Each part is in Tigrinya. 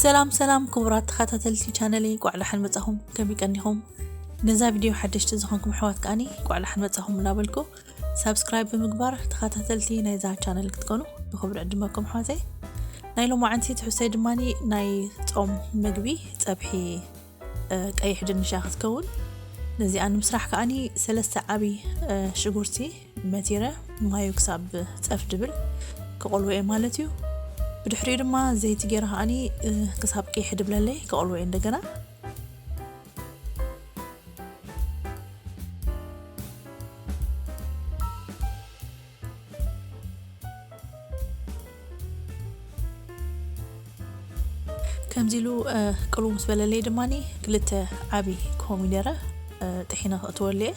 ሰላም ሰላም ክቡራት ተኸታተልቲ ቻነለይ፣ ቋዕ ደሓን መጻኹም። ከመይ ቀኒኹም? ነዛ ቪድዮ ሓደሽቲ ዝኾንኩም ኣሕዋት ከኣኒ ቋዕ ደሓን መጻኹም እናበልኩ፣ ሳብስክራይብ ብምግባር ተኸታተልቲ ናይዛ ቻነል ክትኮኑ ብኽብሪ ዕድመኩም ኣሕዋተይ። ናይ ሎማዓንቲ ትሕዝቶይ ድማኒ ናይ ጾም ምግቢ ጸብሒ፣ እ፣ ቀይሕ ድንሽ እያ ክትከውን። ነዚኣ ንምስራሕ ከኣኒ ሰለስተ ዓቢ፣ እ፣ ሽጉርቲ መቲረ ማዩ ክሳብ ጸፍ ድብል ክቆልዎ እየ ማለት እዩ። ብድሕሪኡ ድማ ዘይቲ ገይረ ከኣኒ፣ እ፣ ክሳብ ቀይሕ ድብለለይ ክቆልዎ እየ እንደገና። ከምዚ ኢሉ፣ እ፣ ቅልው ምስ በለለይ ድማኒ ክልተ ዓቢ ኮሚደረ፣ እ፣ ጥሒነ ከእትወሉ እየ።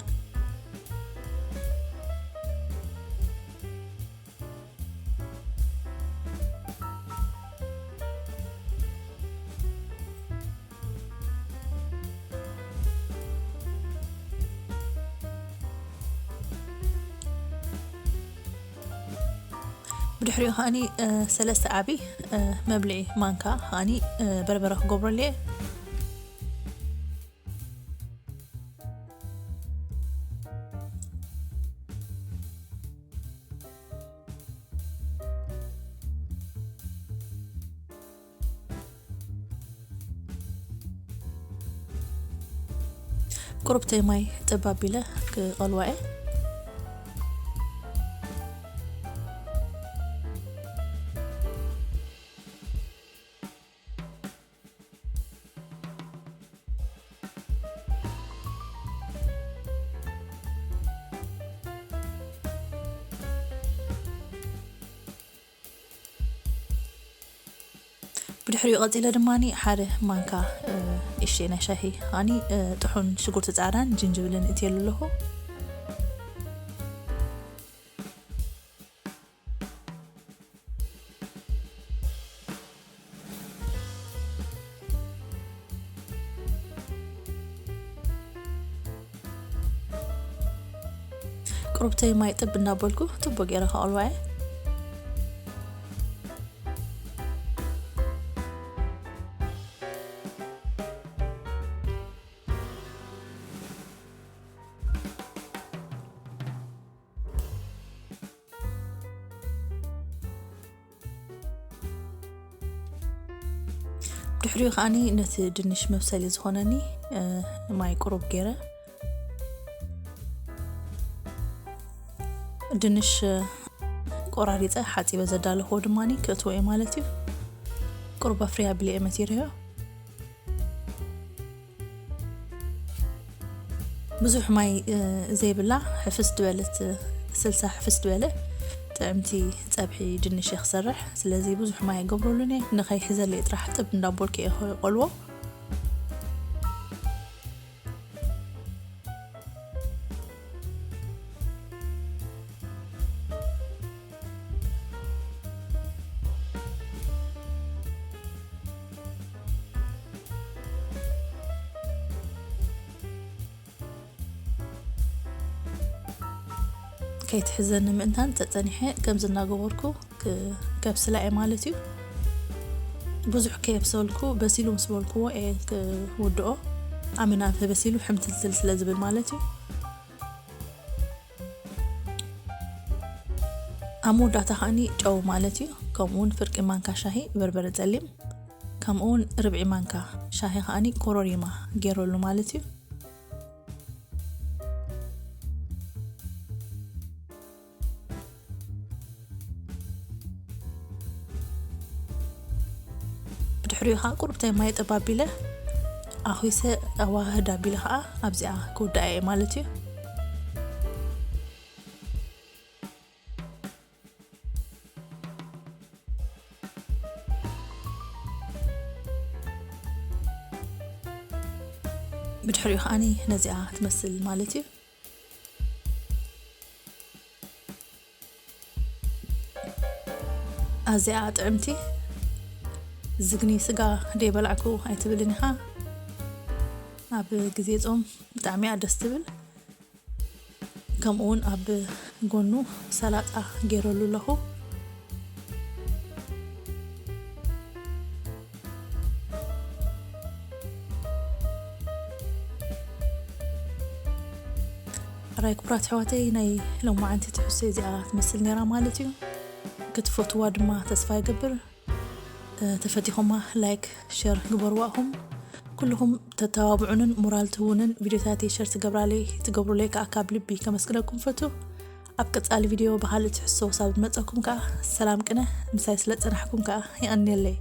ብድሕሪኡ ከኣኒ፣ እ፣ ሰለስተ ዓቢ፣ እ፣ መብልዒ ማንካ ከኣኒ፣ እ፣ በርበረ ክገብረሉ እየ። ቁሩብተይ ማይ ጠብ ኣቢለ ክቐልዋ እየ። ብድሕሪኡ ቀጺለ ድማኒ ሓደ ማንካ፣ እ፣ እሽተይ ናይ ሻሂ ከኣኒ፣ እ፣ ጥሑን ሽጉርቲ ጻዕዳን ጅንጅብልን እትየሉ ኣለኹ። ቁሩብተይ ማይ ጥብ እናበልኩ ጽቡቅ ገይረ ከቐልዋ እየ። ድሕሪኡ ከኣኒ ነቲ ድንሽ መብሰሊ ዝኾነኒ፣ እ፣ ማይ ቁሩብ ገይረ፣ ድንሽ፣ እ፣ ቆራሪጸ ሓጺበ ዘዳለኽዎ ድማኒ ክእትዎ እየ ማለት እዩ። ቁሩብ ኣፍርያ ኣቢለ እየ መቲረዮ። ብዙሕ ማይ፣ እ፣ ዘይብላ ሕፍስ ዝበለት፣ እ፣ ስልሳ ሕፍስ ዝበለ ጥዕምቲ ጸብሒ ድንሽ እየ ክሰርሕ። ስለዚ ብዙሕ ማይ ኣይገብረሉን እየ። ንኸይሕዘለይ ጥራሕ ጥብ እንዳቦልኩ እየ ክቆልዎ። ከይትሕዘኒ ምእንታን ጸጸኒሐ ከምዚ እናገበርኩ ክ-፣ ከብስላ እየ ማለት እዩ። ብዙሕ ከየብሰልኩ በሲሉ ምስ በልኩዎ እየ ክውድኦ። ኣመና ተበሲሉ ሕምትልትል ስለ ዝብል ማለት እዩ። ኣብ መወዳእታ ከኣኒ ጨው ማለት እዩ። ከምኡ እውን ፍርቂ ማንካ ሻሂ በርበረ ጸሊም፣ ከምኡ እውን ርብዒ ማንካ ሻሂ ከኣኒ ኮረሪማ ገይረሉ ማለት እዩ። ብድሕሪኡ ከዓ ቁሩብታይ ማይ ጠብ ኣቢለ ኣኹሰ ኣዋህድ ኣቢለ ከዓ ኣብዚኣ ክውድኣ እየ ማለት እዩ። ብድሕሪኡ ከዓኒ ነዚኣ ትመስል ማለት እዩ። ኣዚኣ ጥዕምቲ ዝግኒ ስጋ ደይበላዕኩ ኣይትብልን ኢኻ። ኣብ ግዜ ጾም ብጣዕሚ እያ ደስ ትብል። ከምኡ እውን ኣብ ጎኑ ሰላጣ ገይረሉ ኣለኹ። ራይ ክብራት ኣሕዋተይ፣ ናይ ሎማዓንቲ ትሕዝቶ እዚኣ ትመስል ነይራ ማለት እዩ። ክትፈትዋ ድማ ተስፋ ይገብር። ተፈቲኹማ ላይክ ሸር ግበርዋ ኢኹም። ኩልኹም ተተባብዑንን ሞራል ትህቡንን፣ ቪድዮታተይ ሸር ትገብራለይ ትገብሩለይ ከዓ ካብ ልቢ ከመስግነኩም ፈቱ። ኣብ ቀፃሊ ቪድዮ ብካልእ ትሕዝቶ ክሳብ ዝመፀኩም ከዓ ሰላም ቅነ። ምሳይ ስለ ፀናሕኩም ከዓ የቐንየለይ።